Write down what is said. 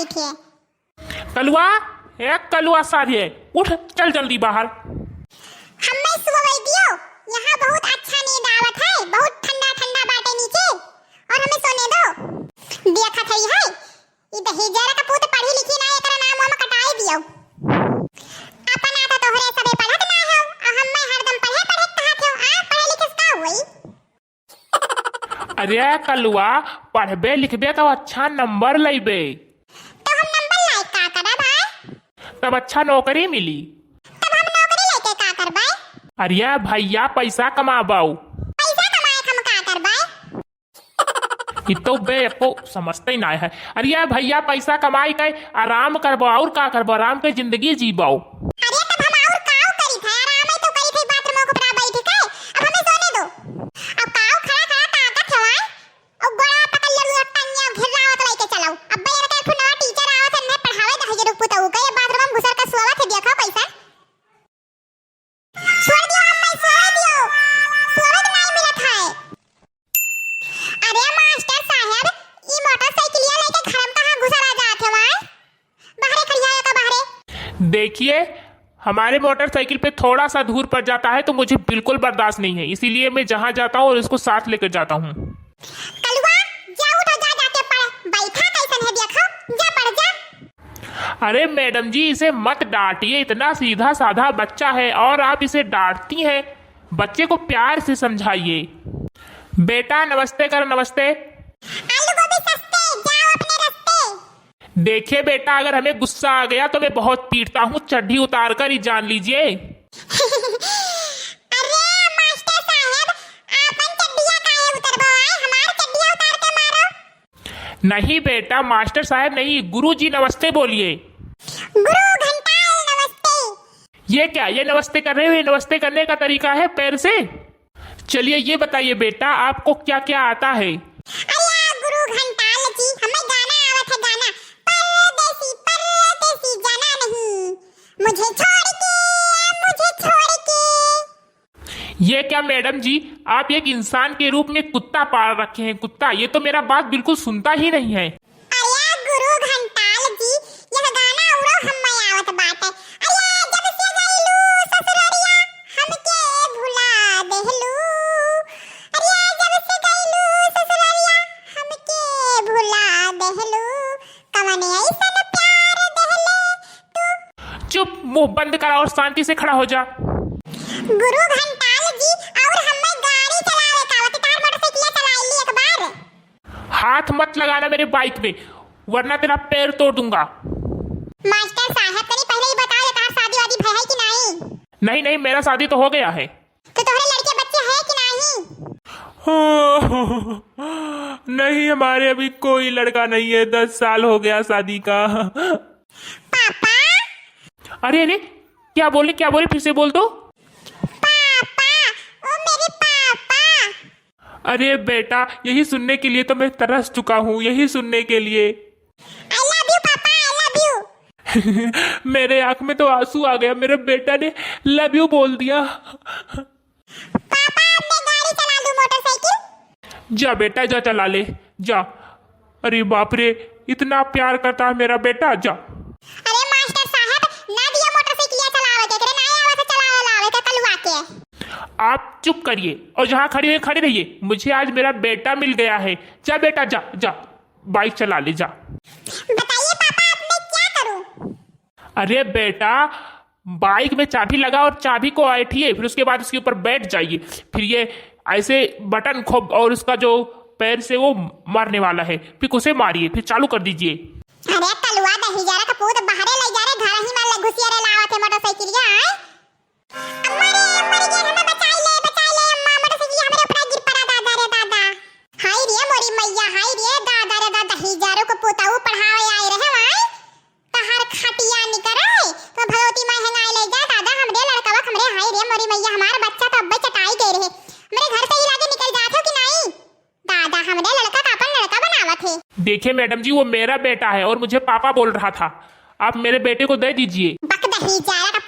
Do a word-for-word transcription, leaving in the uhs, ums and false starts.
थे। कलुआ, ए कलुआ सारे, उठ, चल जल्दी बाहर। हम्मे सोवै दियो, यहाँ बहुत अच्छा नींद आवत है, बहुत ठंडा ठंडा बाटे नीचे, और हमें सोने दो। देखत है, है, ई दहेजरा का पूत पढ़ी लिखी ना, एकरा नाम वाम कटाई दियो। अपना तो तोहरे सबे पढ़त ना हो, आ हम्मे हरदम पढ़े पढ़े कहत हो, आ पढ़े लिखे से का होई? अरे कलुआ, पढ़बे लिखबे तो अच्छा नंबर लइबे। तो हम नंबर लाइके का करब भाई? तब अच्छा नौकरी मिली। तब हम नौकरी लेके का करबै? अरे भैया पैसा कमाबौ। पैसा कमाए हम का करबै? ई तो बे एको समझते ही ना है। अरे भैया पैसा कमाई के आराम करबो, और का करबो, आराम के जिंदगी जीबो। अरे तब हम और काव करी थे, आराम ही तो करी थे, बाथरूम के ऊपर बैठ के। अब हमें सोने दो। अब काव खड़ा खड़ा ताकत हवा, और गोड़ा पकड़ ले, लुआ टंगिया घिर्रावत लेके चलाओ। अब भैया का एक नवा टीचर आवत है, पढ़ावे दहेज रुक पुतऊ के, बाथरूम में घुसर के सोवत है, देखो कैसा। छोड़ दियो, अम्मा, छोड़ दियो। सोवत नहीं मिलत है। अरे मास्टर साहब, ई मोटरसाइकिलिया लेके घर में कहाँ घुसरा जात है वाय? बाहरे खड़िया है का बाहरे? देखिए, हमारे मोटरसाइकिल पे थोड़ा सा धूल पड़ जाता है तो मुझे बिल्कुल बर्दाश्त नहीं है, इसीलिए मैं जहाँ जाता हूँ और इसको साथ लेकर जाता हूँ। कलुआ, जा उठो, जा जाके पढ़। बैठा कैसन है देखो, जा पढ़ जा। अरे मैडम जी, इसे मत डांटिए, इतना सीधा साधा बच्चा है और आप इसे डांटती हैं। बच्चे को प्यार से समझाइए। बेटा नमस्ते कर, नमस्ते। आलू गोभी सस्ते, जाओ अपने रास्ते। देखिए बेटा, अगर हमें गुस्सा आ गया तो मैं बहुत पीटता हूँ, चड्ढी उतार कर ही जान लीजिए। अरे मास्टर साहब, आपन चड्ढिया काहे उतरबो आए, हमार चड्ढिया उतार के मारो। नहीं बेटा, मास्टर साहब नहीं, गुरु जी नमस्ते बोलिए। गुरु घंटाल नमस्ते। ये क्या, ये नमस्ते कर रहे हो? ये नमस्ते करने का तरीका है पैर से? चलिए ये बताइए बेटा, आपको क्या क्या आता है? अरे गुरु घंटाल जी, हमें गाना आवत है, गाना। परदेसी, परदेसी जाना नहीं, मुझे छोड़ के, मुझे छोड़ के। ये क्या मैडम जी, आप एक इंसान के रूप में कुत्ता पाल रखे हैं, कुत्ता। ये तो मेरा बात बिल्कुल सुनता ही नहीं है। अरे गुरु घंटाल जी, यह गाना उड़ो हम में आवत बाटे। अरे जब से गइलू ससुररिया, हमके भुला देहलू। अरे जब से गइलू ससुररिया, हमके भुला देहलू। कवने ऐसन प्यार देहले तू। चुप, मुंह बंद करा और शांति से खड़ा हो जा। गुरु घंटाल जी, और हमें गाड़ी चलावे का आवत, तार मोटरसाइकिल चलाई ली एक बार। हाथ मत लगाना मेरे बाइक पे, वरना तेरा पैर तोड़ दूंगा। मास्टर साहब, तनी पहले ही बता दे, तार शादी वादी भय है कि नहीं? नहीं, नहीं, मेरा शादी तो हो गया है। तो तोहरे लड़के बच्चे हैं कि नहीं? नहीं, हमारे अभी कोई लड़का नहीं है, दस साल हो गया शादी का। पापा। अरे, अरे, क्या बोले, क्या बोले, फिर से बोल तो। पापा, ओ मेरे पापा। अरे बेटा, यही सुनने के लिए तो मैं तरस चुका हूँ, यही सुनने के लिए। I love you पापा, I love you। मेरे आंख में तो आंसू आ गया, मेरे बेटा ने love you बोल दिया। पापा, अब मैं गाड़ी चला लूं, मोटरसाइकिल? जा बेटा, जा चला ले, जा। अरे बाप रे, इतना प्यार करता है मेरा बेटा, जा। अरे मास्टर साहब, ना दिया मोटरसाइकिलिया चलावे के, एकरे नाय आवे से चलावे लावे के कलुआ के। आप चुप करिए और जहाँ खड़ी हुई खड़ी रहिए, मुझे आज मेरा बेटा मिल गया है। जा बेटा, जा, जा, बाइक चला ले, जा। बताइए पापा, अब मैं क्या करूं? अरे बेटा, बाइक में चाबी लगा और चाबी को ऐंठिए, फिर उसके बाद उसके ऊपर बैठ जाइए। फिर ये ऐसे बटन खोब और उसका जो पैर से वो मारने वाला है, फिर उसे मारिए, फिर चालू कर दीजिए। अरे कलुआ दहिजरा का पूत, बाहरे ले जा रे, घर ही में ले घुसिया रे, लावत है मोटरसाइकिलिया, आए। अम्मा रे, अम्मा रे, हमें बचाई ले, बचाई ले अम्मा, मोटरसाइकिल हमरे ऊपर गिर पड़ा, दादा रे दादा। हाय रे मोरी मैया, हाय रे दादा रे दादा, दहिजरा का पूत, ऊ पढ़ावे आए रहे वहाँ। तहार खटिया निकरे, तो भगवती माई हेंगाए ले जा, दादा, हमरे लड़कवा, हमरे, हाय रे मोरी मैया, हमार बच्चा तो अब्बे चटाई गए रहे। हमरे घर से ही लागे निकल जात हो कि नहीं? दादा, हमरे लड़का का अपन लड़का बनावत है। देखिए मैडम जी, वो मेरा बेटा है और मुझे पापा बोल रहा था, आप मेरे बेटे को दे दीजिए। बक दहिजरा का